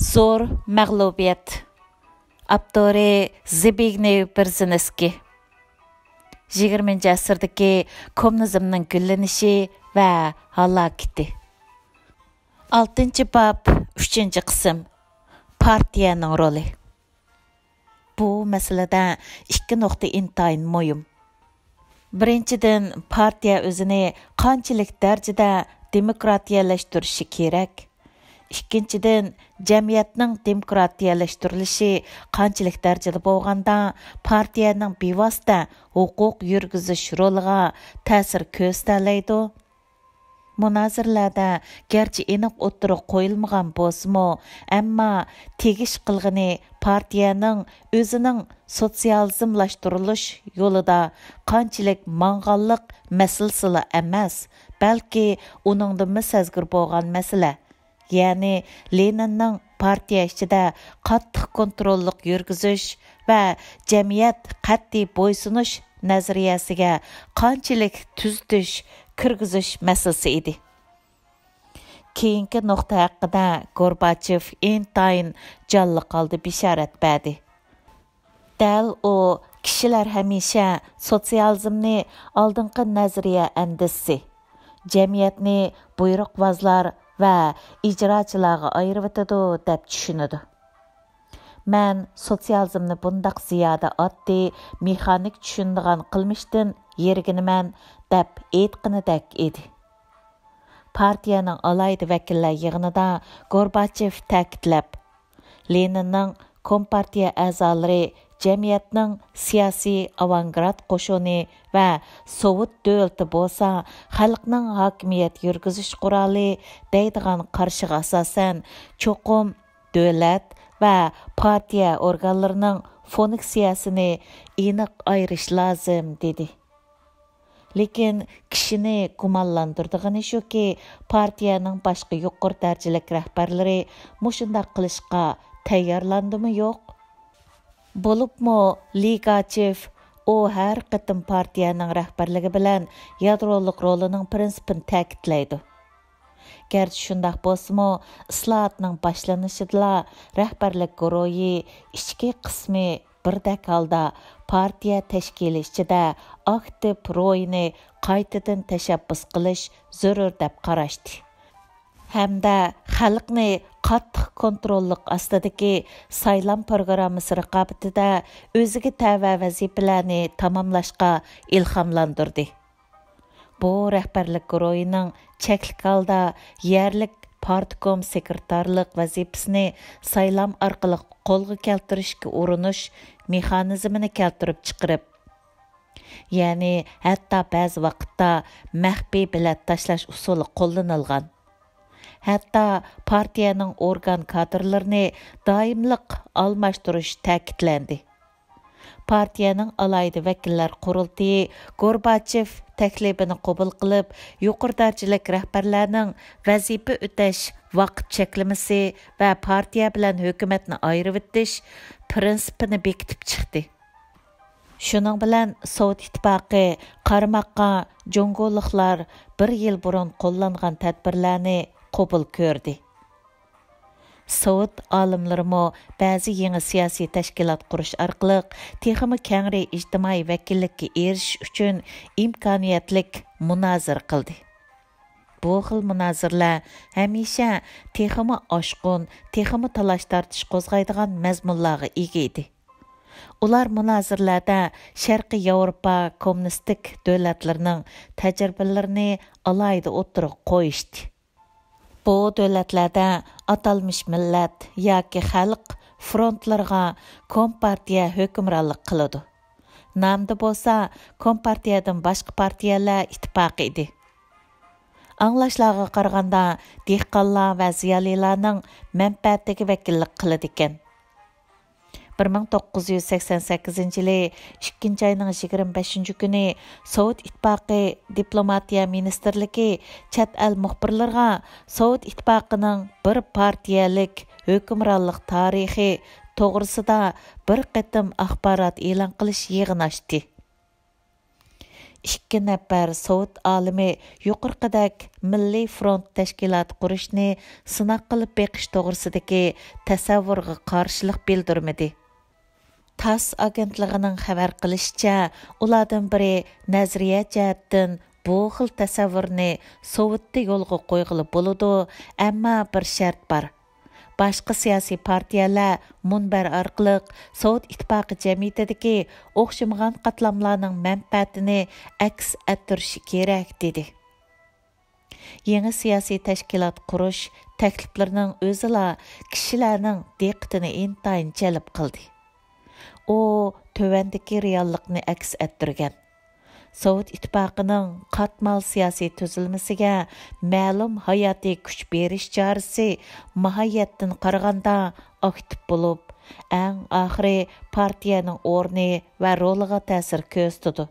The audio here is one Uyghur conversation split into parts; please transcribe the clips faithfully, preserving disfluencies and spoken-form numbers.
زور مەغلۇبىيەت. ئاپتورى زبىگنېۋ بېرېزىنسكىي. يىگىرمىنچى ئەسىردىكى كوممۇنىزمنىڭ گۈللىنىشى ۋە ھالاكىتى. ئالتىنچى باب، ئۈچىنچى قىسىم. پارتىيەنىڭ رولى. بۇ مەسىلىدە ئىككى نۇقتا ئىنتايىن مۇھىم. بىرىنچىدىن، پارتىيە ئۆزىنى قانچىلىك دەرىجىدە دېموكراتىيەلەشتۈرۈشى كېرەك؟ ئىككىنچىدىن، جەمئىيەتنىڭ دېموكراتىيەلەشتۈرۈلۈشى قانچىلىك دەرىجىدە بولغاندا، پارتىيەنىڭ بىۋاسىتە ھوقۇق يۈرگۈزۈش رولىغا تەسىر كۆرسىتەلەيدۇ؟ مۇنازىرىلەردە گەرچە ئېنىق ئوتتۇرىغا قويۇلمىغان بولسىمۇ، ئەمما تېگىش قىلغىنى پارتىيەنىڭ ئۆزىنىڭ سوتسىيالىزملاشتۇرۇلۇش يولىدا قانچىلىك ماڭغانلىق مەسىلىسىلا ئەمەس، بەلكى ئۇنىڭدىنمۇ سەزگۈر بولغان مەسىلە، يەنى لېنىننىڭ پارتىيە ئىچىدە قاتتىق كونتروللۇق يۈرگۈزۈش ۋە جەمئىيەت قەتئىي بويسۇنۇش نەزەرىيەسىگە قانچىلىك تۈزىتىش كىرگۈزۈش مەسىلىسى ئىدى. كېيىنكى نۇقتا ھەققىدە گورباچېف ئىنتايىن جانلىق ھالدا بېشارەت بەردى. دەل ئۇ كىشىلەر ھەمىشە سوتسىيالىزمنى ئالدىنقى نەزەرىيە ئەندىزىسى، جەمئىيەتنى بۇيرۇقۋازلار ۋە ئىجراچىلارغا ئايرىۋېتىدۇ دەپ چۈشىنىدۇ. مەن سوتسىيالىزمنى بۇنداق زىيادە ئاددىي، مېخانىك چۈشىنىدىغان قىلمىشتىن يىرگىنىمەن دەپ ئېيتقىنىدەك ئىدى. پارتىيەنىڭ ئالاھىدە ۋەكىللەر يىغىنىدا گورباچېف تەكىتلەپ، لېنىننىڭ كومپارتىيە ئەزالىرى جەمئىيەتنىڭ سىياسىي ئاۋانگارت قوشۇنى ۋە سوۋېت دۆلىتى بولسا خەلقنىڭ ھاكىمىيەت يۈرگۈزۈش قورالى دەيدىغان قارىشىغا ئاساسەن، چوقۇم دۆلەت ۋە پارتىيە ئورگانلىرىنىڭ فۇنكسىيەسىنى ئېنىق ئايرىش لازىم، دېدى. لېكىن كىشىنى گۇمانلاندۇرىدىغىنى شۇكى، پارتىيەنىڭ باشقا يۇقىرى دەرىجىلىك رەھبەرلىرى مۇشۇنداق قىلىشقا تەييارلاندىمۇ يوق؟ بولۇپمۇ لىگاچېف ئۇ ھەر قېتىم پارتىيەنىڭ رەھبەرلىكى بىلەن يادرولۇق رولىنىڭ پىرىنسىپىنى تەكىتلەيدۇ. گەرچە شۇنداق بولسىمۇ، ئىسلاھاتنىڭ باشلىنىشىدىلا رەھبەرلىك گۇرۇھى ئىچكى قىسمى بىردەك ھالدا پارتىيە تەشكىلى ئىچىدە ئاكتىپ رولىنى قايتىدىن تەشەببۇس قىلىش زۆرۈر دەپ قاراشتى ھەمدە خەلقنى قاتتىق كونتروللۇق ئاستىدىكى سايلام پىروگراممىسى رىقابىتىدە ئۆزىگە تەۋە ۋەزىپىلەرنى تاماملاشقا ئىلھاملاندۇردى. بۇ رەھبەرلىك گۇرۇھىنىڭ چەكلىك ھالدا يەرلىك پارتكوم سېكرېتارلىق ۋەزىپىسىنى سايلام ئارقىلىق قولغا كەلتۈرۈشكە ئۇرۇنۇش مېخانىزمىنى كەلتۈرۈپ چىقىرىپ، يەنى ھەتتا بەزى ۋاقىتتا مەخپىي بېلەت تاشلاش ئۇسۇلى قوللىنىلغان. ھەتتا پارتىيەنىڭ ئورگان كادىرلىرىنى دائىملىق ئالماشتۇرۇش تەكىتلەندى. پارتىيەنىڭ ئالاھىدە ۋەكىللەر قۇرۇلتىيى گورباچېف تەكلىپىنى قوبۇل قىلىپ، يۇقىرى دەرىجىلىك رەھبەرلەرنىڭ ۋەزىپە ئۆتەش ۋاقىت چەكلىمىسى ۋە پارتىيە بىلەن ھۆكۈمەتنى ئايرىۋېتىش پىرىنسىپىنى بېكىتىپ چىقتى. شۇنىڭ بىلەن سوۋېت ئىتتىپاقى قارىماققا جۇڭگولۇقلار بىر يىل بۇرۇن قوللانغان تەدبىرلەرنى قوبۇل كۆردى. سوۋېت ئالىملىرىمۇ بەزى يېڭى سىياسىي تەشكىلات قۇرۇش ئارقىلىق تېخىمۇ كەڭرى ئىجتىمائىي ۋەكىللىككە ئېرىشىش ئۈچۈن ئىمكانىيەتلىك مۇنازىرە قىلدى. بۇ خىل مۇنازىرىلەر ھەمىشە تېخىمۇ ئاشقۇن، تېخىمۇ تالاش-تارتىش قوزغايدىغان مەزمۇنلارغا ئىگە ئىدى. ئۇلار مۇنازىرىلەردە شەرقىي ياۋروپا كوممۇنىستىك دۆلەتلىرىنىڭ تەجرىبىلىرىنى ئالاھىدە ئوتتۇرىغا قويۇشتى. بۇ دۆلەتلەردە ئاتالمىش مىللەت ياكى خەلق فرونتلىرىغا كومپارتىيە ھۆكۈمرانلىق قىلىدۇ. نامدا بولسا كومپارتىيەدىن باشقا پارتىيەلەر ئىتتىپاقى ئىدى. ئاڭلاشلارغا قارىغاندا، دېھقانلار ۋە زىيالىيلارنىڭ مەنپەئەتىگە ۋەكىللىك قىلىدىكەن. بىر مىڭ توققۇز يۈز سەكسەن سەككىزىنچى يىلى ئىككىنچى ئاينىڭ يىگىرمە بەشىنچى كۈنى سوۋېت ئىتتىپاقى دىپلوماتىيە مىنىستىرلىكى چەت ئەل مۇخبىرلىرىغا سوۋېت ئىتتىپاقىنىڭ بىر پارتىيەلىك ھۆكۈمرانلىق تارىخى توغرىسىدا بىر قېتىم ئاخبارات ئېلان قىلىش يىغىنى ئاچتى. ئىككى نەپەر سوۋېت ئالىمى يۇقىرىقىدەك مىللىي فرونت تەشكىلاتى قۇرۇشنى سىناق قىلىپ بېقىش توغرىسىدىكى تەسەۋۋۇرغا قارشىلىق بىلدۈرمىدى. تاس ئاگېنتلىقىنىڭ خەۋەر قىلىشىچە، ئۇلاردىن بىرى نەزەرىيە جەھەتتىن بۇ خىل تەسەۋۋۇرنى سوۋېتتا يولغا قويغىلى بولىدۇ، ئەمما بىر شەرت بار. باشقا سىياسىي پارتىيەلەر مۇنبەر ئارقىلىق سوۋېت ئىتتىپاقى جەمئىيىتىدىكى ئوخشىمىغان قاتلاملارنىڭ مەنپەئەتىنى ئەكس ئەتتۈرۈشى كېرەك، دېدى. يېڭى سىياسىي تەشكىلات قۇرۇش تەكلىپلىرىنىڭ ئۆزىلا كىشىلەرنىڭ دىققىتىنى ئىنتايىن جەلپ قىلدى. ئۇ تۆۋەندىكى رېئاللىقنى ئەكس ئەتتۈرگەن. سوۋېت ئىتتىپاقىنىڭ قاتمال سىياسىي تۈزۈلمىسىگە مەلۇم ھاياتىي كۈچ بېرىش چارىسى ماھىيەتتىن قارىغاندا ئاكتىپ بولۇپ، ئەڭ ئاخىرى پارتىيەنىڭ ئورنى ۋە رولىغا تەسىر كۆرسىتىدۇ.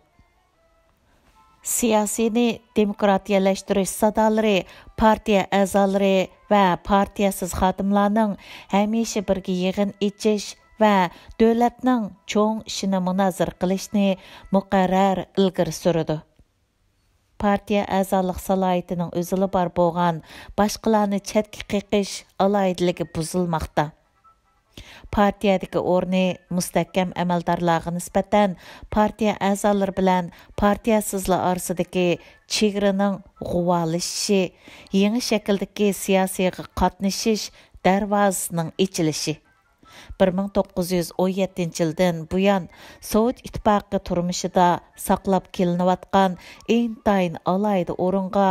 سىياسىينى دېموكراتىيەلەشتۈرۈش سادالىرى پارتىيە ئەزالىرى ۋە پارتىيەسىز خادىملارنىڭ ھەمىشە بىرگە يىغىن ئېچىش ۋە دۆلەتنىڭ چوڭ ئىشىنى مۇنازىرە قىلىشنى مۇقەررەر ئىلگىرى سۈرىدۇ. پارتىيە ئەزالىق سالاھىيىتىنىڭ ئۆزىلا بار بولغان باشقىلارنى چەتكە قېقىش ئالاھىدىلىكى بۇزۇلماقتا. پارتىيەدىكى ئورنى مۇستەھكەم ئەمەلدارلارغا نىسبەتەن پارتىيە ئەزالىرى بىلەن پارتىيەسىزلار ئارىسىدىكى چېگرىنىڭ غۇۋالىشىشى، يېڭى شەكىلدىكى سىياسىيغا قاتنىشىش دەرۋازىسىنىڭ ئېچىلىشى. بىر مىڭ توققۇز يۈز ئون يەتتىنچى يىلدىن بۇيان، سوۋېت ئىتتىپاقى تۇرمۇشىدا ساقلاپ كېلىنىۋاتقان ئىنتايىن ئالاھىدە ئورۇنغا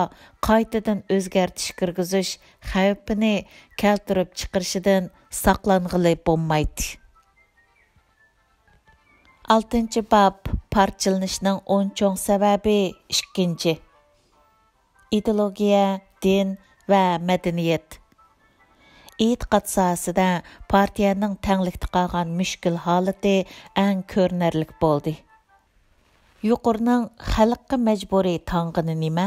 قايتىدىن ئۆزگەرتىش كىرگۈزۈش خەۋپىنى كەلتۈرۈپ چىقىرىشىدىن ساقلانغىلى بولمايتتى. ئالتىنچى باب، پارچىلىنىشنىڭ ئون چوڭ سەۋەبى، ئىككىنچى. ئىدېئولوگىيە، دىن ۋە مەدەنىيەت. ئېتىقاد ساھەسىدە پارتىيەنىڭ تەڭلىكتە قالغان مۈشكۈل ھالىتى ئەڭ كۆرۈنەرلىك بولدى. يۇقىرىنىڭ خەلققە مەجبۇرىي تاڭغىنى نېمە؟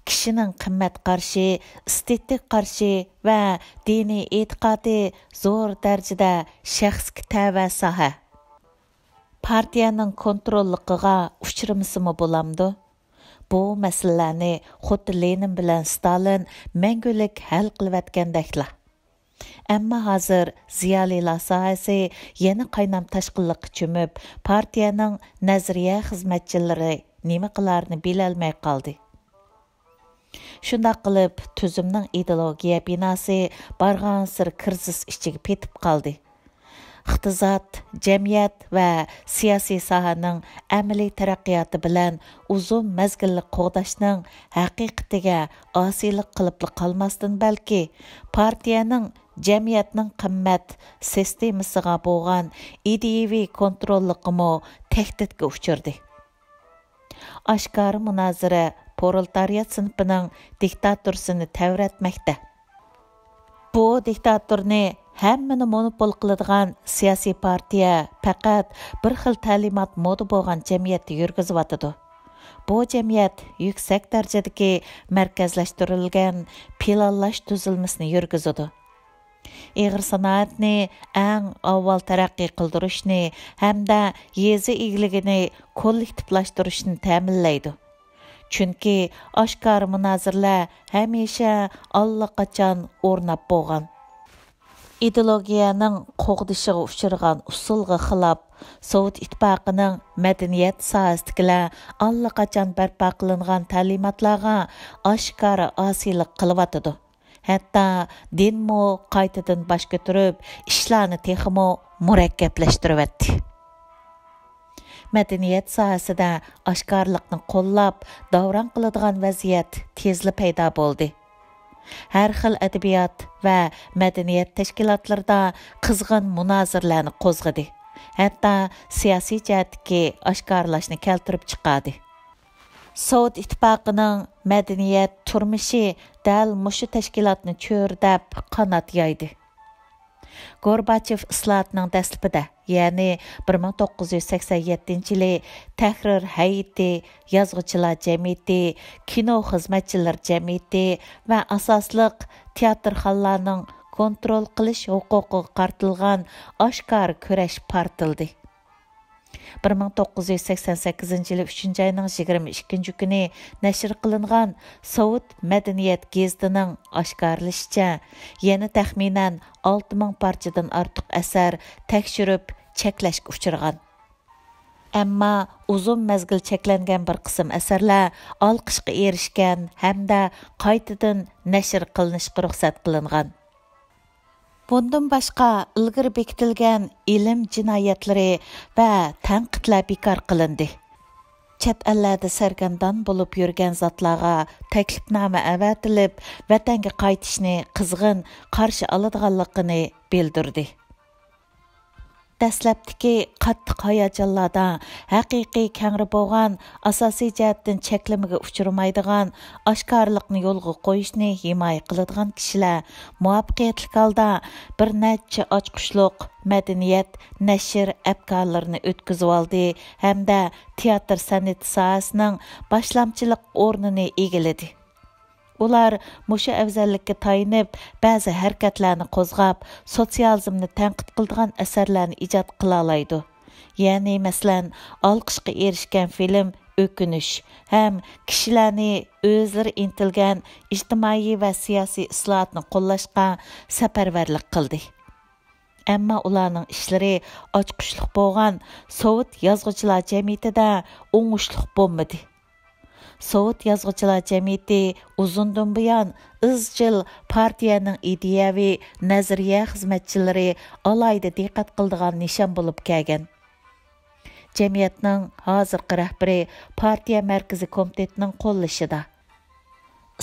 كىشىنىڭ قىممەت قارىشى، ئېستېتىك قارىشى ۋە دىنىي ئېتىقادى زور دەرىجىدە شەخسكە تەۋە ساھە. پارتىيەنىڭ كونتروللۇقىغا ئۇچرىمىسىمۇ بولامدۇ؟ بۇ مەسىلىلەرنى خۇددى لېنىن بىلەن ستالىن مەڭگۈلۈك ھەل قىلىۋەتكەندەكلا. ئەمما ھازىر زىيالىيلار ساھەسى يەنە قاينام تاشقىنلىققا چۆمۈپ، پارتىيەنىڭ نەزەرىيە خىزمەتچىلىرى نېمە قىلارىنى بىلەلمەي قالدى. شۇنداق قىلىپ، تۈزۈمنىڭ ئىدېئولوگىيە بىناسى بارغانسېرى كىرىزىس ئىچىگە پېتىپ قالدى. ئىقتىساد، جەمئىيەت ۋە سىياسىي ساھەنىڭ ئەمەلىي تەرەققىياتى بىلەن ئۇزۇن مەزگىللىك قوغداشنىڭ ھەقىقىتىگە ئاسىيلىق قىلىپلا قالماستىن، بەلكى پارتىيەنىڭ جەمئىيەتنىڭ قىممەت سىستېمىسىغا بولغان ئىدىيەۋى كونتروللۇقىمۇ تەھدىتكە ئۇچرىدى. ئاشكارا مۇنازىرە پرولېتارىيات سىنىپىنىڭ دىكتاتورىسىنى تەۋرەتمەكتە. بۇ دىكتاتورنى ھەممىنى مونوپول قىلىدىغان سىياسىي پارتىيە پەقەت بىر خىل تەلىمات مودا بولغان جەمئىيەتتە يۈرگۈزۈۋاتىدۇ. بۇ جەمئىيەت يۈكسەك دەرىجىدىكى مەركەزلەشتۈرۈلگەن پىلانلاش تۈزۈلمىسىنى يۈرگۈزىدۇ. ئېغىر سانائەتنى ئەڭ ئاۋۋال تەرەققىي قىلدۇرۇشنى ھەمدە يېزا ئىگىلىكىنى كوللېكتىپلاشتۇرۇشنى تەمىنلەيدۇ. چۈنكى ئاشكارا مۇنازىرىلەر ھەمىشە ئاللىقاچان ئورناپ بولغان. ئىدېئولوگىيەنىڭ قوغدىشىغا ئۇچرىغان ئۇسۇلغا خىلاپ، سوۋېت ئىتتىپاقىنىڭ مەدەنىيەت ساھەسىدىكىلەر ئاللىقاچان بەرپا قىلىنغان تەلىماتلارغا ئاشكارا ئاسىيلىق قىلىۋاتىدۇ. ھەتتا دىنمۇ قايتىدىن باش كۆتۈرۈپ، ئىشلارنى تېخىمۇ مۇرەككەپلەشتۈرۈۋەتتى. مەدەنىيەت ساھەسىدە ئاشكارىلىقنى قوللاپ، داۋراڭ قىلىدىغان ۋەزىيەت تېزلا پەيدا بولدى. ھەر خىل ئەدەبىيات ۋە مەدەنىيەت تەشكىلاتلىرىدا قىزغىن مۇنازىرىلەرنى قوزغىدى، ھەتتا سىياسىي جەھەتتىكى ئاشكارىلاشنى كەلتۈرۈپ چىقاردى. سوۋېت ئىتتىپاقىنىڭ مەدەنىيەت تۇرمۇشى دەل مۇشۇ تەشكىلاتنى چۆرىدەپ قانات يايدى. گورباچېف ئىسلاھاتنىڭ دەسلىپىدە، يەنى بىر مىڭ توققۇز يۈز سەكسەن يەتتىنچى يىلى تەھرىر ھەيئىتى، يازغۇچىلار جەمئىيىتى، كىنو خىزمەتچىلىرى جەمئىيىتى ۋە ئاساسلىق تىياتىرخانىلارنىڭ كونترول قىلىش ھوقۇقىغا قارىتىلغان ئاشكارا كۈرەش پارتلىدى. بىر مىڭ توققۇز يۈز سەكسەن سەككىزىنچى يىلى ئۈچىنچى ئاينىڭ يىگىرمە ئىككىنچى كۈنى نەشر قىلىنغان سوۋېت مەدەنىيەت گېزىتىنىڭ ئاشكارىلىشىچە، يەنە تەخمىنەن ئالتە مىڭ پارچىدىن ئارتۇق ئەسەر تەكشۈرۈپ چەكلەشكە ئۇچرىغان. ئەمما ئۇزۇن مەزگىل چەكلەنگەن بىر قىسىم ئەسەرلەر ئالقىشقا ئېرىشكەن ھەمدە قايتىدىن نەشر قىلىنىشقا رۇخسەت قىلىنغان. بۇندىن باشقا، ئىلگىرى بېكىتىلگەن ئىلىم جىنايەتلىرى ۋە تەنقىدلەر بىكار قىلىندى. چەت ئەللەردە سەرگەردان بولۇپ يۈرگەن زاتلارغا تەكلىپنامە ئەۋەتىلىپ، ۋەتەنگە قايتىشنى قىزغىن قارشى ئالىدىغانلىقىنى بىلدۈردى. دەسلەپتىكى قاتتىق ھاياجانلاردا ھەقىقىي كەڭرى بولغان، ئاساسىي جەھەتتىن چەكلىمىگە ئۇچرىمايدىغان ئاشكارىلىقنى يولغا قويۇشنى ھىمايە قىلىدىغان كىشىلەر مۇۋەپپەقىيەتلىك ھالدا بىر نەچچە ئاچقۇچلۇق مەدەنىيەت نەشر ئەپكارلىرىنى ئۆتكۈزۈۋالدى ھەمدە تىياتىر سەنئىتى ساھەسىنىڭ باشلامچىلىق ئورنىنى ئىگىلىدى. ئۇلار مۇشۇ ئەۋزەللىككە تايىنىپ، بەزى ھەرىكەتلەرنى قوزغاپ، سوتسىيالىزمنى تەنقىد قىلىدىغان ئەسەرلەرنى ئىجاد قىلالايدۇ. يەنى، مەسىلەن، ئالقىشقا ئېرىشكەن فىلىم ئۆكۈنۈش ھەم كىشىلەرنى ئۆزلىرى ئىنتىلگەن ئىجتىمائىي ۋە سىياسىي ئىسلاھاتنى قوللاشقا سەپەرۋەرلىك قىلدى. ئەمما ئۇلارنىڭ ئىشلىرى ئاچقۇچلۇق بولغان سوۋېت يازغۇچىلار جەمئىيىتىدە ئوڭۇشلۇق بولمىدى. سوۋېت يازغۇچىلار جەمئىيىتى ئۇزۇندىن بۇيان ئىزچىل پارتىيەنىڭ ئىدىيەۋى نەزەرىيە خىزمەتچىلىرى ئالاھىدە دىققەت قىلىدىغان نىشان بولۇپ كەلگەن. جەمئىيەتنىڭ ھازىرقى رەھبىرى پارتىيە مەركىزىي كومىتېتىنىڭ قوللىشىدا.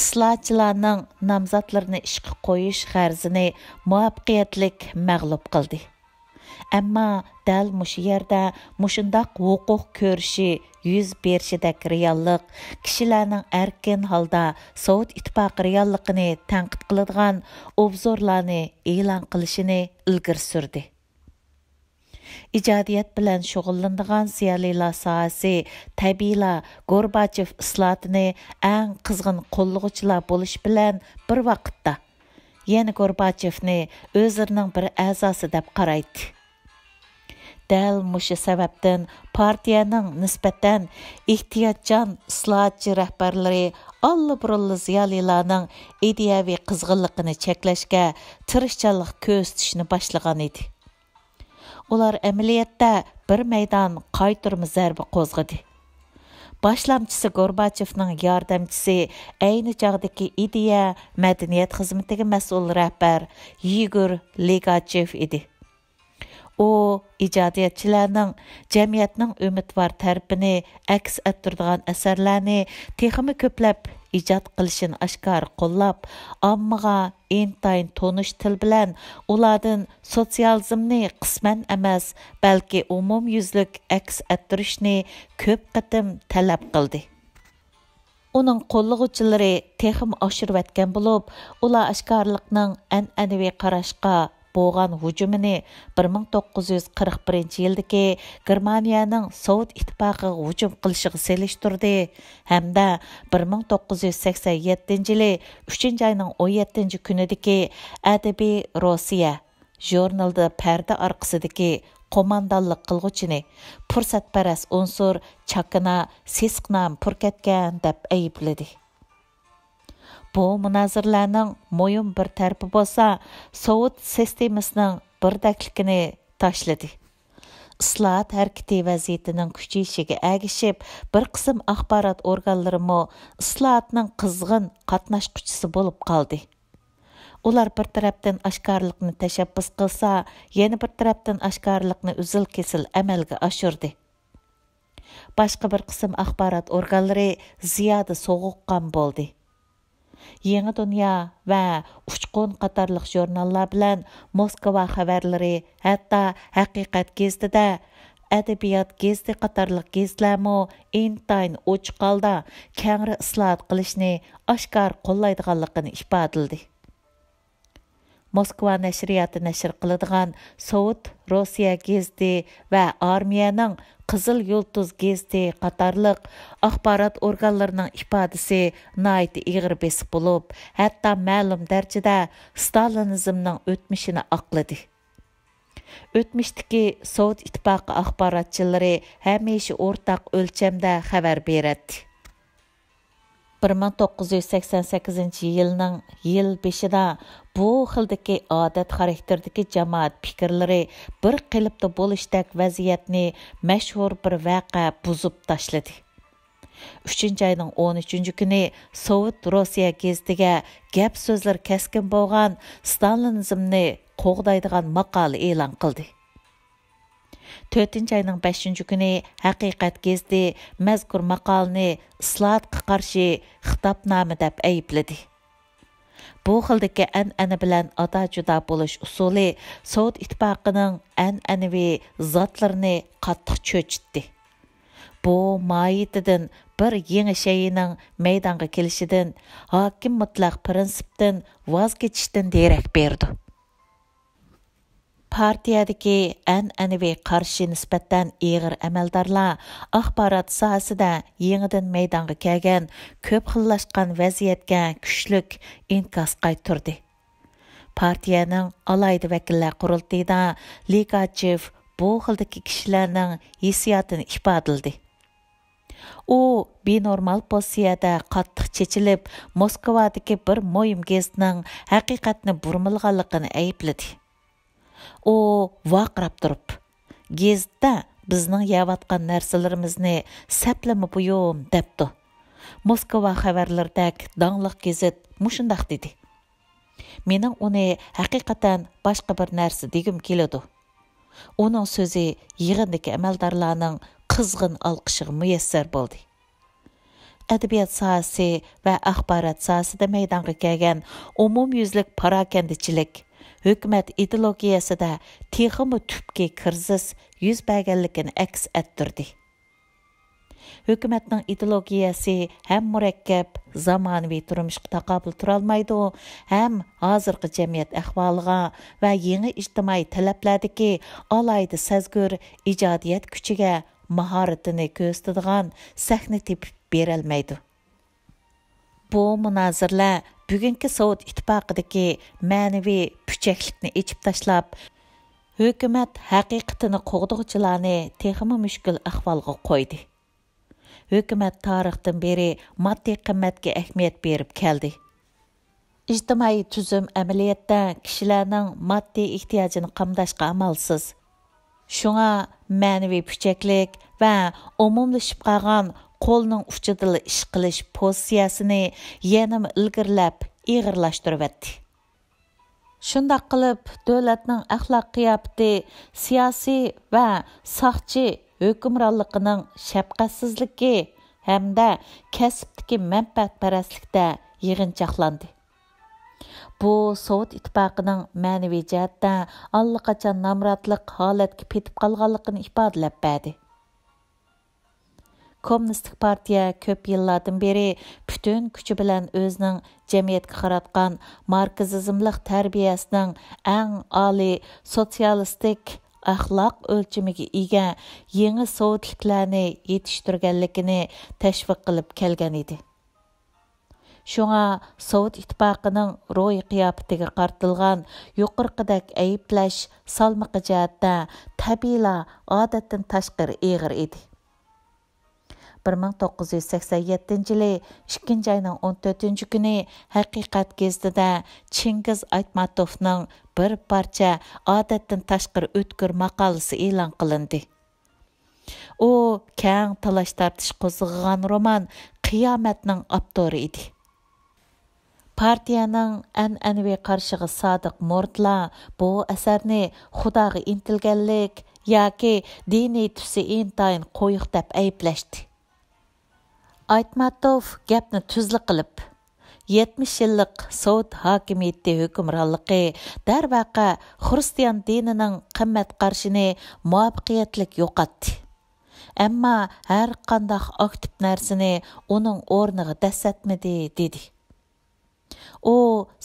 ئىسلاھاتچىلارنىڭ نامزاتلىرىنى ئىشقا قويۇش غەرىزىنى مۇۋەپپەقىيەتلىك مەغلۇپ قىلدى. ئەمما دەل مۇشۇ يەردە مۇشۇنداق ھوقۇق كۆرۈشى يۈز بېرىشىدەك رېئاللىق كىشىلەرنىڭ ئەركىن ھالدا سوۋېت ئىتتىپاقى رېئاللىقىنى تەنقىد قىلىدىغان ئوبزورلارنى ئېلان قىلىشىنى ئىلگىرى سۈردى. ئىجادىيەت بىلەن شۇغۇللىنىدىغان زىيالىيلار ساھەسى تەبىئىيلا گورباچېف ئىسلاھاتىنى ئەڭ قىزغىن قوللىغۇچىلار بولۇش بىلەن بىر ۋاقىتتا، يەنە گورباچېفنى ئۆزلىرىنىڭ بىر ئەزاسى دەپ قارايتتى. دەل مۇشۇ سەۋەبتىن پارتىيەنىڭ نىسبەتەن ئېھتىياتچان ئىسلاھاتچى رەھبەرلىرى ئاللىبۇرۇنلا زىيالىيلارنىڭ ئىدىيەۋى قىزغىنلىقىنى چەكلەشكە تىرىشچانلىق كۆرسىتىشنى باشلىغان ئىدى. ئۇلار ئەمەلىيەتتە بىر مەيدان قايتۇرما زەربە قوزغىدى. باشلامچىسى گورباچېفنىڭ ياردەمچىسى ئەينى چاغدىكى ئىدىيە، مەدەنىيەت خىزمىتىگە مەسئۇل رەھبەر يىگور لىگاچېف ئىدى. ئۇ ئىجادىيەتچىلەرنىڭ جەمئىيەتنىڭ ئۈمىدۋار تەرىپىنى ئەكس ئەتتۈرىدىغان ئەسەرلەرنى تېخىمۇ كۆپلەپ ئىجاد قىلىشىنى ئاشكارا قوللاپ، ئاممىغا ئىنتايىن تونۇش تىل بىلەن ئۇلاردىن سوتسىيالىزمنى قىسمەن ئەمەس، بەلكى ئومۇميۈزلۈك ئەكس ئەتتۈرۈشنى كۆپ قېتىم تەلەپ قىلدى. ئۇنىڭ قوللىغۇچىلىرى تېخىمۇ ئاشۇرۇۋەتكەن بولۇپ، ئۇلار ئاشكارىلىقنىڭ ئەنئەنىۋى قاراشقا بولغان ھۇجۇمىنى بىر مىڭ توققۇز يۈز قىرىق بىرىنچى يىلدىكى گېرمانىيەنىڭ سوۋېت ئىتتىپاقىغا ھۇجۇم قىلىشىغا سېلىشتۇردى ھەمدە بىر مىڭ توققۇز يۈز سەكسەن يەتتىنچى يىلى ئۈچىنچى ئاينىڭ ئون يەتتىنچى كۈنىدىكى ئەدەبىي روسىيە ژۇرنىلىدا پەردە ئارقىسىدىكى قوماندانلىق قىلغۇچىنى پۇرسەتپەرەس ئۇنسۇر، چاكىنا، سېسىق نامى پۇر كەتكەن دەپ ئەيىبلىدى. بۇ مۇنازىرىلەرنىڭ مۇھىم بىر تەرىپى بولسا، سوۋېت سىستېمىسىنىڭ بىردەكلىكىنى تاشلىدى. ئىسلاھات ھەرىكىتى ۋەزىيىتىنىڭ كۈچىيىشىگە ئەگىشىپ، بىر قىسىم ئاخبارات ئورگانلىرىمۇ ئىسلاھاتنىڭ قىزغىن قاتناشقۇچىسى بولۇپ قالدى. ئۇلار بىر تەرەپتىن ئاشكارىلىقنى تەشەببۇس قىلسا، يەنە بىر تەرەپتىن ئاشكارىلىقنى ئۈزۈل-كېسىل ئەمەلگە ئاشۇردى. باشقا بىر قىسىم ئاخبارات ئورگانلىرى زىيادە سوغۇققان بولدى. يېڭى دۇنيا ۋە ئۇچقۇن قاتارلىق ژۇرناللار بىلەن موسكۋا خەۋەرلىرى، ھەتتا ھەقىقەت گېزىتىدە ئەدەبىيات گېزىتى قاتارلىق گېزىتلەرمۇ ئىنتايىن ئوچۇق ھالدا كەڭرى ئىسلاھات قىلىشنى ئاشكارا قوللايدىغانلىقىنى ئىپادىلىدى. موسكۋا نەشرىياتى نەشر قىلىدىغان سوۋېت روسىيە گېزىتى ۋە ئارمىيەنىڭ قىزىل يۇلتۇز گېزىتى قاتارلىق ئاخبارات ئورگانلىرىنىڭ ئىپادىسى ناھايىتى ئېغىر بېسىق بولۇپ، ھەتتا مەلۇم دەرىجىدە ستالىنىزمنىڭ ئۆتمۈشىنى ئاقلىدى. ئۆتمۈشتىكى سوۋېت ئىتتىپاقى ئاخباراتچىلىرى ھەمىشە ئورتاق ئۆلچەمدە خەۋەر بېرەتتى. بىر مىڭ توققۇز يۈز سەكسەن سەككىزىنچى يىلنىڭ يىل بېشىدا بۇ خىلدىكى ئادەت خاراكتېرىدىكى جامائەت پىكىرلىرى بىر قېلىپتا بولۇشتەك ۋەزىيەتنى مەشھۇر بىر ۋەقە بۇزۇپ تاشلىدى. ئۈچىنچى ئاينىڭ ئون ئۈچىنچى كۈنى سوۋېت روسىيە گېزىتىگە گەپ سۆزلىرى كەسكىن بولغان، ستالىنىزمنى قوغدايدىغان ماقالە ئېلان قىلدى. تۆتىنچى ئاينىڭ بەشىنچى كۈنى ھەقىقەت گېزىتى مەزكۇر ماقالىنى ئىسلاھاتقا قارشى خىتابنامە دەپ ئەيىبلىدى. بۇ خىلدىكى ئەنئەنە بىلەن ئاتا-جۇدا بولۇش ئۇسۇلى سوۋېت ئىتتىپاقىنىڭ ئەنئەنىۋى زاتلىرىنى قاتتىق چۆچۈتتى. بۇ ماھىيىتىدىن بىر يېڭى شەيئىنىڭ مەيدانغا كېلىشىدىن، ھاكىم مۇتلەق پىرىنسىپتىن ۋاز كېچىشتىن دېرەك بېرىدۇ. پارتىيەدىكى ئەنئەنىۋى قارشى نىسبەتەن ئېغىر ئەمەلدارلار ئاخبارات ساھەسىدە يېڭىدىن مەيدانغا كەلگەن كۆپ خىللاشقان ۋەزىيەتكە كۈچلۈك ئىنكاس قايتۇردى. پارتىيەنىڭ ئالاھىدە ۋەكىللەر قۇرۇلتىيىدا لىگاچېف بۇ خىلدىكى كىشىلەرنىڭ ھېسسىياتىنى ئىپادىلىدى. ئۇ بىنورمال پوزىتسىيەدە قاتتىق چېچىلىپ، موسكۋادىكى بىر مۇھىم گېزىتنىڭ ھەقىقەتنى بۇرمىلىغانلىقىنى ئەيىبلىدى. ئۇ ۋارقىراپ تۇرۇپ، «گېزىتتە بىزنىڭ يەۋاتقان نەرسىلىرىمىزنى سەپلىمە بۇيۇم» دەپتۇ. موسكۋا خەۋەرلىرىدەك داڭلىق گېزىت مۇشۇنداق دېدى. مېنىڭ ئۇنى ھەقىقەتەن باشقا بىر نەرسە دېگۈم كېلىدۇ. ئۇنىڭ سۆزى يىغىندىكى ئەمەلدارلارنىڭ قىزغىن ئالقىشىغا مۇيەسسەر بولدى. ئەدەبىيات ساھەسى ۋە ئاخبارات ساھەسىدە مەيدانغا كەلگەن ئومۇميۈزلۈك پاراكەندىچىلىك ھۆكۈمەت ئىدېئولوگىيەسىدە تېخىمۇ تۈپكى كىرىزىس يۈز بەرگەنلىكىنى ئەكس ئەتتۈردى. ھۆكۈمەتنىڭ ئىدېئولوگىيەسى ھەم مۇرەككەپ، زامانىۋى تۇرمۇشقا تاقابىل تۇرالمايدۇ، ھەم ھازىرقى جەمئىيەت ئەھۋالىغا ۋە يېڭى ئىجتىمائىي تەلەپلەردىكى ئالاھىدە سەزگۈر ئىجادىيەت كۈچىگە ماھارىتىنى كۆرسىتىدىغان سەھنە تېپىپ بېرەلمەيدۇ. بۇ مۇنازىرىلەر بۈگۈنكى سوۋېت ئىتتىپاقىدىكى مەنىۋى پۈچەكلىكنى ئېچىپ تاشلاپ، ھۆكۈمەت ھەقىقىتىنى قوغدىغۇچىلارنى تېخىمۇ مۈشكۈل ئەھۋالغا قويدى. ھۆكۈمەت تارىختىن بېرى ماددىي قىممەتكە ئەھمىيەت بېرىپ كەلدى. ئىجتىمائىي تۈزۈم ئەمەلىيەتتە كىشىلەرنىڭ ماددىي ئېھتىياجىنى قامداشقا ئامالسىز. شۇڭا مەنىۋى پۈچەكلىك ۋە ئومۇملىشىپ قالغان قولنىڭ ئۇچىدىلا ئىش قىلىش پوزىتسىيەسىنى يەنىمۇ ئىلگىرىلەپ ئېغىرلاشتۇرۇۋەتتى. شۇنداق قىلىپ، دۆلەتنىڭ ئەخلاق قىياپىتى سىياسىي ۋە ساقچى ھۆكۈمرانلىقىنىڭ شەپقەتسىزلىكى ھەمدە كەسىپتىكى مەنپەئەتپەرەسلىكتە يىغىنچاقلاندى. بۇ سوۋېت ئىتتىپاقىنىڭ مەنىۋى جەھەتتە ئاللىقاچان نامراتلىق ھالەتكە پېتىپ قالغانلىقىنى ئىپادىلەپ بەردى. كوممۇنىستىك پارتىيە كۆپ يىللاردىن بېرى پۈتۈن كۈچى بىلەن ئۆزىنىڭ جەمئىيەتكە قاراتقان ماركسىزملىق تەربىيەسىنىڭ ئەڭ ئالىي سوتسىيالىستىك ئەخلاق ئۆلچىمىگە ئىگە يېڭى سوۋېتلىكلەرنى يېتىشتۈرگەنلىكىنى تەشۋىق قىلىپ كەلگەن ئىدى. شۇڭا سوۋېت ئىتتىپاقىنىڭ روھىي قىياپىتىگە قارىتىلغان يۇقىرىقىدەك ئەيىبلەش سالمىقى جەھەتتە تەبىئىيلا ئادەتتىن تاشقىرى ئېغىر ئىدى. بىر مىڭ توققۇز يۈز سەكسەن يەتتىنچى يىلى ئىككىنچى ئاينىڭ ئون تۆتىنچى كۈنى ھەقىقەت گېزىتىدە چىڭگىز ئايتماتوفنىڭ بىر پارچە ئادەتتىن تاشقىرى ئۆتكۈر ماقالىسى ئېلان قىلىندى. ئۇ كەڭ تالاش-تارتىش قوزغىغان رومان قىيامەتنىڭ ئاپتورى ئىدى. پارتىيەنىڭ ئەنئەنىۋى قارىشىغا سادىق مۇرىتلار بۇ ئەسەرنى خۇداغا ئىنتىلگەنلىك ياكى دىنىي تۈسى ئىنتايىن قويۇق دەپ ئەيىبلەشتى. ئايتماتوف گەپنى تۈزلا قىلىپ، يەتمىش يىللىق سوۋېت ھاكىمىيىتى ھۆكۈمرانلىقى، دەرۋەقە، خىرىستىيان دىنىنىڭ قىممەت قارىشىنى مۇۋەپپەقىيەتلىك يوقاتتى. ئەمما ھەرقانداق ئاكتىپ نەرسىنى ئۇنىڭ ئورنىغا دەسسەتمىدى، دېدى. ئۇ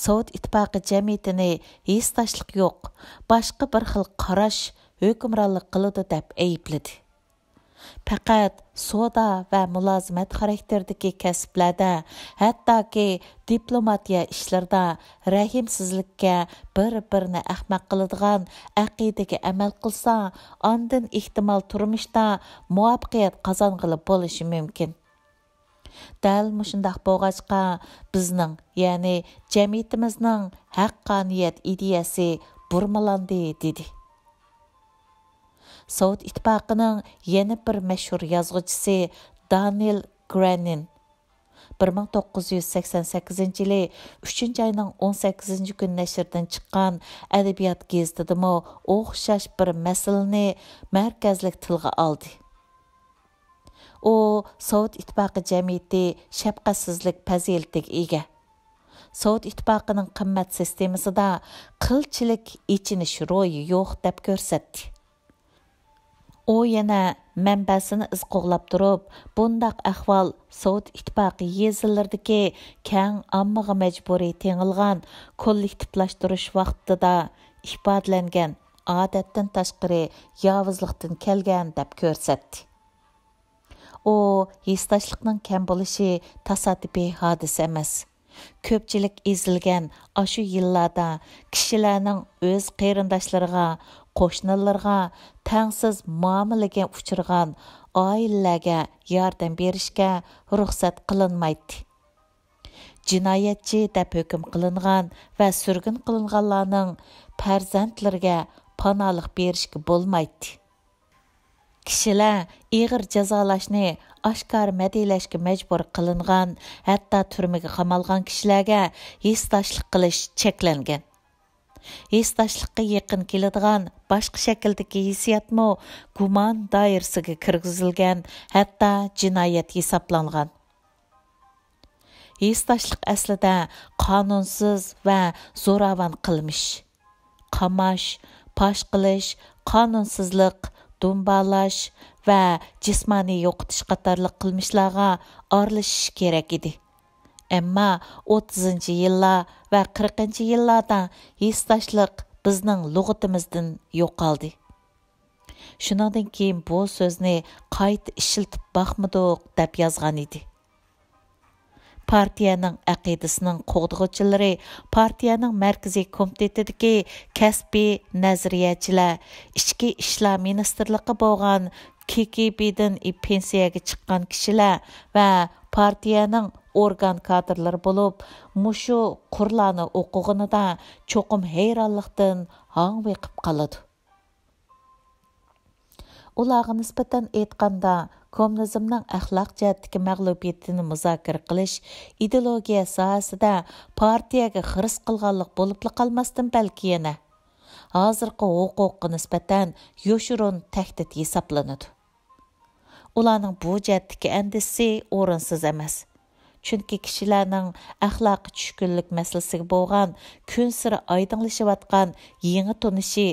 سوۋېت ئىتتىپاقى جەمئىيىتىنى ھېسداشلىق يوق، باشقا بىر خىل قاراش ھۆكۈمرانلىق قىلىدۇ دەپ ئەيىبلىدى. پەقەت سودا ۋە مۇلازىمەت خاراكتېرىدىكى كەسىپلەردە، ھەتتاكى دىپلوماتىيە ئىشلىرىدا رەھىمسىزلىككە، بىر-بىرىنى ئەخمەق قىلىدىغان ئەقىدىگە ئەمەل قىلسا، ئاندىن ئېھتىمال تۇرمۇشتا مۇۋەپپەقىيەت قازانغىلى بولۇشى مۇمكىن. دەل مۇشۇنداق بولغاچقا، بىزنىڭ، يەنى جەمئىيىتىمىزنىڭ ھەققانىيەت ئىدىيەسى بۇرمىلاندى، دېدى. سوۋېت ئىتتىپاقىنىڭ يەنە بىر مەشھۇر يازغۇچىسى دانىل گرېنىن بىر مىڭ توققۇز يۈز سەكسەن سەككىزىنچى يىلى ئۈچىنچى ئاينىڭ ئون سەككىزىنچى كۈنى نەشردىن چىققان ئەدەبىيات گېزىتىدىمۇ ئوخشاش بىر مەسىلىنى مەركەزلىك تىلغا ئالدى. ئۇ سوۋېت ئىتتىپاقى جەمئىيىتى شەپقەتسىزلىك پەزىلىتىگە ئىگە. سوۋېت ئىتتىپاقىنىڭ قىممەت سىستېمىسىدا قىلچىلىك ئېچىنىش روھى يوق، دەپ كۆرسەتتى. ئۇ يەنە مەنبەسىنى ئىز قوغلاپ تۇرۇپ، بۇنداق ئەھۋال سوۋېت ئىتتىپاقى يېزىلىرىدىكى كەڭ ئاممىغا مەجبۇرىي تېڭىلغان كوللېكتىپلاشتۇرۇش ۋاقتىدا ئىپادىلەنگەن ئادەتتىن تاشقىرى ياۋۇزلۇقتىن كەلگەن، دەپ كۆرسەتتى. ئۇ ھېسداشلىقنىڭ كەم بولۇشى تاسادىپىي ھادىسە ئەمەس. كۆپچىلىك ئېزىلگەن ئاشۇ يىللاردا كىشىلەرنىڭ ئۆز قېرىنداشلىرىغا، قوشنىلىرىغا تەڭسىز مۇئامىلىگە ئۇچرىغان ئائىلىلەرگە ياردەم بېرىشكە رۇخسەت قىلىنمايتتى. جىنايەتچى دەپ ھۆكۈم قىلىنغان ۋە سۈرگۈن قىلىنغانلارنىڭ پەرزەنتلىرىگە پاناھلىق بېرىشكە بولمايتتى. كىشىلەر ئېغىر جازالاشنى ئاشكارا مەدھىيەلەشكە مەجبۇر قىلىنغان، ھەتتا تۈرمىگە قامالغان كىشىلەرگە ھېسداشلىق قىلىش چەكلەنگەن. ھېسداشلىققا يېقىن كېلىدىغان باشقا شەكىلدىكى ھېسسىياتمۇ گۇمان دائىرىسىگە كىرگۈزۈلگەن، ھەتتا جىنايەت ھېسابلانغان. ھېسداشلىق ئەسلىدە قانۇنسىز ۋە زوراۋان قىلمىش. قاماش، پاش قىلىش، قانۇنسىزلىق، دۇمبالاش ۋە جىسمانىي يوقىتىش قاتارلىق قىلمىشلارغا ئارىلىشىش كېرەك ئىدى. ئەمما ئوتتۇزىنچى يىللار ۋە قىرىقىنچى يىللاردا ھېسداشلىق بىزنىڭ لۇغىتىمىزدىن يوقالدى. شۇنىڭدىن كېيىن بۇ سۆزنى قايتا ئىشلىتىپ باقمىدۇق، دەپ يازغان ئىدى. پارتىيەنىڭ ئەقىدىسىنىڭ قوغدىغۇچىلىرى پارتىيەنىڭ مەركىزىي كومىتېتىدىكى كەسپىي نەزەرىيەچىلەر، ئىچكى ئىشلار مىنىستىرلىقى بولغان كىگىبىدىن پېنسىيەگە چىققان كىشىلەر ۋە پارتىيەنىڭ ئورگان كادىرلىرى بولۇپ، مۇشۇ قۇرلارنى ئوقۇغىنىدا چوقۇم ھەيرانلىقتىن ھاڭۋېقىپ قالىدۇ. ئۇلارغا نىسبەتەن ئېيتقاندا، كوممۇنىزمنىڭ ئەخلاق جەھەتتىكى مەغلۇبىيىتىنى مۇزاكىرە قىلىش ئىدېئولوگىيە ساھەسىدە پارتىيەگە خىرىس قىلغانلىق بولۇپلا قالماستىن، بەلكى يەنە ھازىرقى ھوقۇققا نىسبەتەن يوشۇرۇن تەھدىت ھېسابلىنىدۇ. ئۇلارنىڭ بۇ جەھەتتىكى ئەندىشىسى ئورۇنسىز ئەمەس. چۈنكى كىشىلەرنىڭ ئەخلاقىي چۈشكۈنلۈك مەسىلىسىگە بولغان كۈنسېرى ئايدىڭلىشىۋاتقان يېڭى تونۇشى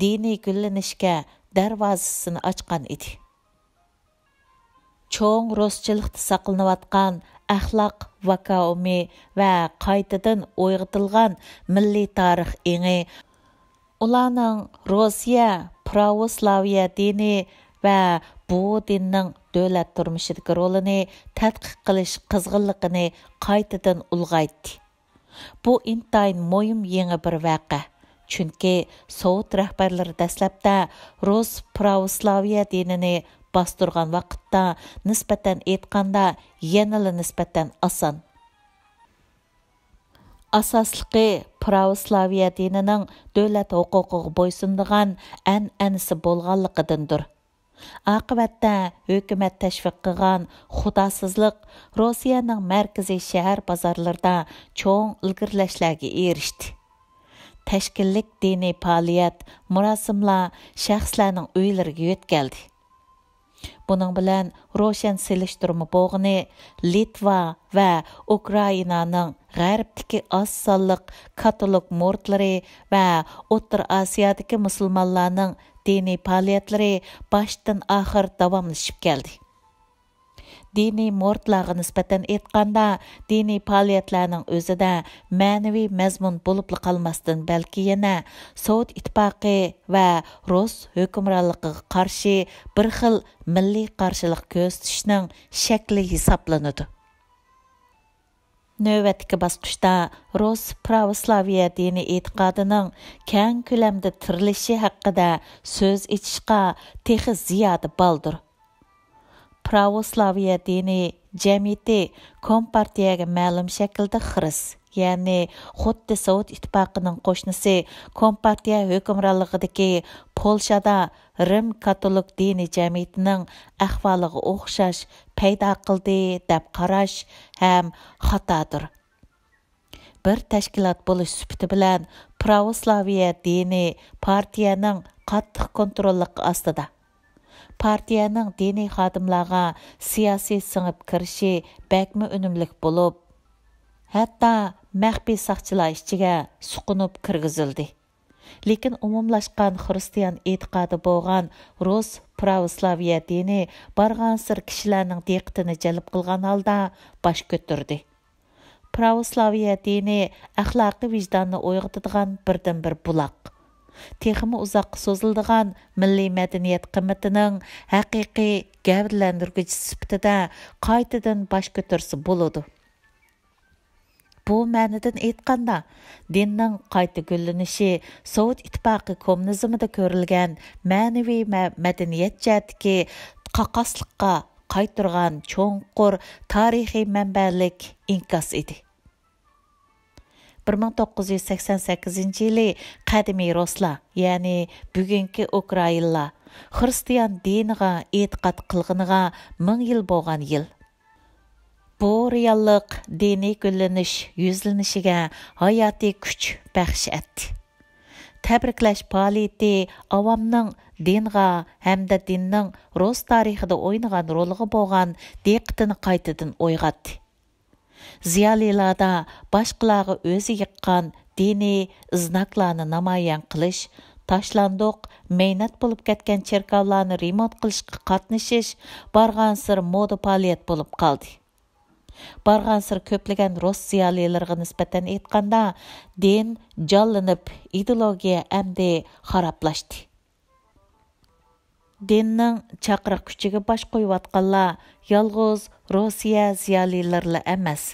دىنىي گۈللىنىشكە دەرۋازىسىنى ئاچقان ئىدى. چوڭ رۇسچىلىقتا ساقلىنىۋاتقان ئەخلاق ۋاكۇئۇمى ۋە قايتىدىن ئويغىتىلغان مىللىي تارىخ ئېڭى ئۇلارنىڭ روسىيە پراۋوسلاۋىيە دىنى ۋە بۇ دىننىڭ دۆلەت تۇرمۇشىدىكى رولىنى تەتقىق قىلىش قىزغىنلىقىنى قايتىدىن ئۇلغايتتى. بۇ ئىنتايىن مۇھىم يېڭى بىر ۋەقە، چۈنكى سوۋېت رەھبەرلىرى دەسلەپتە رۇس پراۋوسلاۋىيە دىنىنى باستۇرغان ۋاقىتتا نىسبەتەن ئېيتقاندا يەنىلا نىسبەتەن ئاسان. ئاساسلىقى پراۋوسلاۋىيە دىنىنىڭ دۆلەت ھوقۇقىغا بويسۇنىدىغان ئەنئەنىسى بولغانلىقىدىندۇر. ئاقىۋەتتە ھۆكۈمەت تەشۋىق قىلغان خۇداسىزلىق روسىيەنىڭ مەركىزىي شەھەر بازارلىرىدا چوڭ ئىلگىرىلەشلەرگە ئېرىشتى. تەشكىللىك دىنىي پائالىيەت، مۇراسىملار شەخسلەرنىڭ ئۆيلىرىگە يۆتكەلدى. بۇنىڭ بىلەن روشەن سېلىشتۇرما بولغىنى لىتۋا ۋە ئۇكرائىنانىڭ غەربتىكى ئاز سانلىق كاتولىك مورتلىرى ۋە ئوتتۇرا ئاسىيادىكى مۇسۇلمانلارنىڭ دىنىي پائالىيەتلىرى باشتىن ئاخىر داۋاملىشىپ كەلدى. دىنىي مورىتلارغا نىسبەتەن ئېيتقاندا، دىنىي پائالىيەتلەرنىڭ ئۆزىدە مەنىۋى مەزمۇن بولۇپلا قالماستىن، بەلكى يەنە سوۋېت ئىتتىپاقى ۋە رۇس ھۆكۈمرانلىقىغا قارشى بىر خىل مىللىي قارشىلىق كۆرسىتىشنىڭ شەكلى ھېسابلىنىدۇ. نۆۋەتتىكى باسقۇچتا رۇس پراۋوسلاۋىيە دىنىي ئېتىقادىنىڭ كەڭ كۆلەمدە تىرىلىشى ھەققىدە سۆز ئېچىشقا تېخى زىيادە بالدۇر. پراۋوسلاۋىيە دىنىي جەمئىيىتى كومپارتىيەگە مەلۇم شەكىلدە خىرىس، يەنى خۇددى سوۋېت ئىتتىپاقىنىڭ قوشنىسى كومپارتىيە ھۆكۈمرانلىقىدىكى پولشادا رىم كاتولىك دىنىي جەمئىيىتىنىڭ ئەھۋالىغا ئوخشاش پەيدا قىلدى دەپ قاراش ھەم خاتادۇر. بىر تەشكىلات بولۇش سۈپىتى بىلەن پراۋوسلاۋىيە دىنى پارتىيەنىڭ قاتتىق كونتروللۇقى ئاستىدا. پارتىيەنىڭ دىنىي خادىملارغا سىياسىي سىڭىپ كىرىشى بەكمۇ ئۈنۈملۈك بولۇپ، ھەتتا مەخپىي ساقچىلار ئىچىگە سۇقۇنۇپ كىرگۈزۈلدى. لېكىن ئومۇملاشقان خرىستىيان ئېتىقادى بولغان رۇس پراۋوسلاۋىيە دىنى بارغانسېرى كىشىلەرنىڭ دىققىتىنى جەلپ قىلغان ھالدا باش كۆتۈردى. پراۋوسلاۋىيە دىنى ئەخلاقىي ۋىجداننى ئويغىتىدىغان بىردىنبىر بۇلاق. تېخىمۇ ئۇزاققا سوزۇلىدىغان مىللىي مەدەنىيەت قىممىتىنىڭ ھەقىقىي گەۋدىلەندۈرگۈچىسى سۈپىتىدە قايتىدىن باش كۆتۈرسە بولىدۇ. بۇ مەنىدىن ئېيتقاندا، دىننىڭ قايتا گۈللىنىشى سوۋېت ئىتتىپاقى كوممۇنىزمىدا كۆرۈلگەن مەنىۋى مە-، مەدەنىيەت جەھەتتىكى قاقاسلىققا قايتۇرغان چوڭقۇر تارىخىي مەنبەلىك ئىنكاس ئىدى. بىر مىڭ توققۇز يۈز سەكسەن سەككىزىنچى يىلى قەدىمىي رۇسلار، يەنى بۈگۈنكى ئۇكرائىنلار، خرىستىيان دىنىغا ئېتىقاد قىلغىنىغا مىڭ يىل بولغان يىل. بۇ رېئاللىق دىنىي گۈللىنىش يۈزلىنىشىگە ھاياتىي كۈچ بەخش ئەتتى. تەبرىكلەش پائالىيىتى ئاۋامنىڭ دىنغا ھەمدە دىننىڭ رۇس تارىخىدا ئوينىغان رولىغا بولغان دىققىتىنى قايتىدىن ئويغاتتى. زىيالىيلاردا باشقىلارغا ئۆزى يىققان دىنىي ئىزناكلارنى نامايان قىلىش، تاشلاندۇق، مەينەت بولۇپ كەتكەن چېركاۋلارنى رېمونت قىلىشقا قاتنىشىش بارغانسېرى مودا پائالىيەت بولۇپ قالدى. بارغانسېرى كۆپلىگەن رۇس زىيالىيلىرىغا نىسبەتەن ئېيتقاندا، دىن جانلىنىپ، ئىدېئولوگىيە ئەمدى خارابلاشتى. دىننىڭ چاقىرىق كۈچىگە باش قويۇۋاتقانلار يالغۇز روسىيە زىيالىيلىرىلا ئەمەس.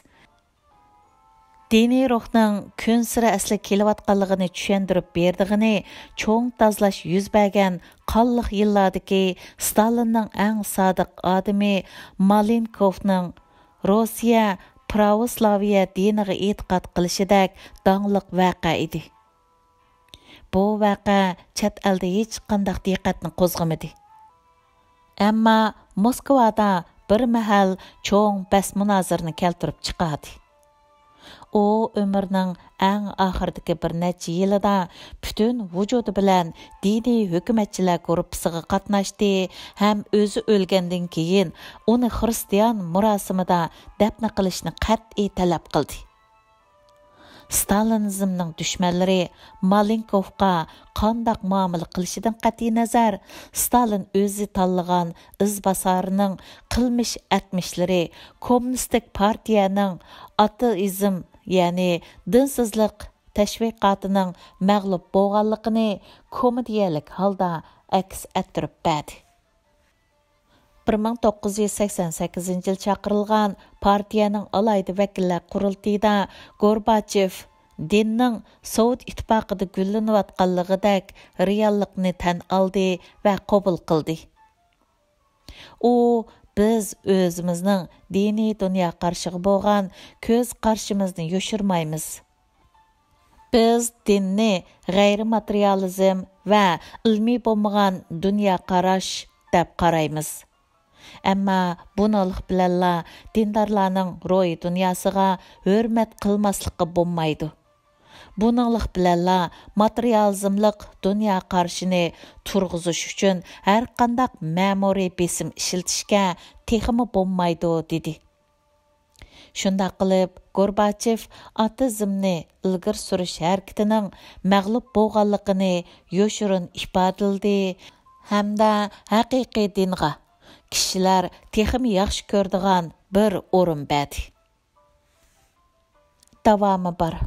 دىنىي روھنىڭ كۈنسېرى ئەسلىگە كېلىۋاتقانلىقىنى چۈشەندۈرۈپ بېرىدىغىنى چوڭ تازىلاش يۈز بەرگەن قانلىق يىللاردىكى ستالىننىڭ ئەڭ سادىق ئادىمى مالېنكوفنىڭ روسىيە پراۋوسلاۋىيە دىنىغا ئېتىقاد قىلىشىدەك داڭلىق ۋەقە ئىدى. بۇ ۋەقە چەت ئەلدە ھېچقانداق دىققەتنى قوزغىمىدى. ئەمما موسكۋادا بىر مەھەل چوڭ بەس-مۇنازىرىنى كەلتۈرۈپ چىقاردى. ئۇ ئۆمرىنىڭ ئەڭ ئاخىرىدىكى بىر نەچچە يىلىدا پۈتۈن ۋۇجۇدى بىلەن دىنىي ھۆكۈمەتچىلەر گۇرۇپپىسىغا قاتناشتى ھەم ئۆزى ئۆلگەندىن كېيىن ئۇنى خرىستىيان مۇراسىمىدا دەپنە قىلىشنى قەتئىي تەلەپ قىلدى. ستالىنىزمنىڭ دۈشمەنلىرى مالېنكوفقا قانداق مۇئامىلە قىلىشىدىن قەتئىينەزەر، ستالىن ئۆزى تاللىغان ئىزباسارىنىڭ قىلمىش ئەتمىشلىرى كوممۇنىستىك پارتىيەنىڭ ئاتېئىزم، يەنى دىنسىزلىق تەشۋىقاتىنىڭ مەغلۇپ بولغانلىقىنى كومېدىيەلىك ھالدا ئەكس ئەتتۈرۈپ بەردى. بىر مىڭ توققۇز يۈز سەكسەن سەككىزىنچى يىل چاقىرىلغان پارتىيەنىڭ ئالاھىدە ۋەكىللەر قۇرۇلتىيىدا گورباچېف دىننىڭ سوۋېت ئىتتىپاقىدا گۈللىنىۋاتقانلىقىدەك رېئاللىقنى تەن ئالدى ۋە قوبۇل قىلدى. ئۇ، بىز ئۆزىمىزنىڭ دىنىي دۇنيا قارىشىغا بولغان كۆز قارىشىمىزنى يوشۇرمايمىز. بىز دىننى غەيرىي ماتېرىيالىزم ۋە ئىلمىي بولمىغان دۇنيا قاراش دەپ قارايمىز. ئەمما بۇنىڭلىق بىلەنلا دىندارلارنىڭ روھىي دۇنياسىغا ھۆرمەت قىلماسلىققا بولمايدۇ. بۇنىڭلىق بىلەنلا ماتېرىيالىزملىق دۇنيا قارىشىنى تۇرغۇزۇش ئۈچۈن ھەرقانداق مەمۇرىي بېسىم ئىشلىتىشكە تېخىمۇ بولمايدۇ، دېدى. شۇنداق قىلىپ، گورباچېف ئاتېئىزمنى ئىلگىرى سۈرۈش ھەرىكىتىنىڭ مەغلۇپ بولغانلىقىنى يوشۇرۇن ئىپادىلىدى ھەمدە ھەقىقىي دىنغا، كىشىلەر تېخىمۇ ياخشى كۆرىدىغان بىر ئورۇن بەت. داۋامى بار.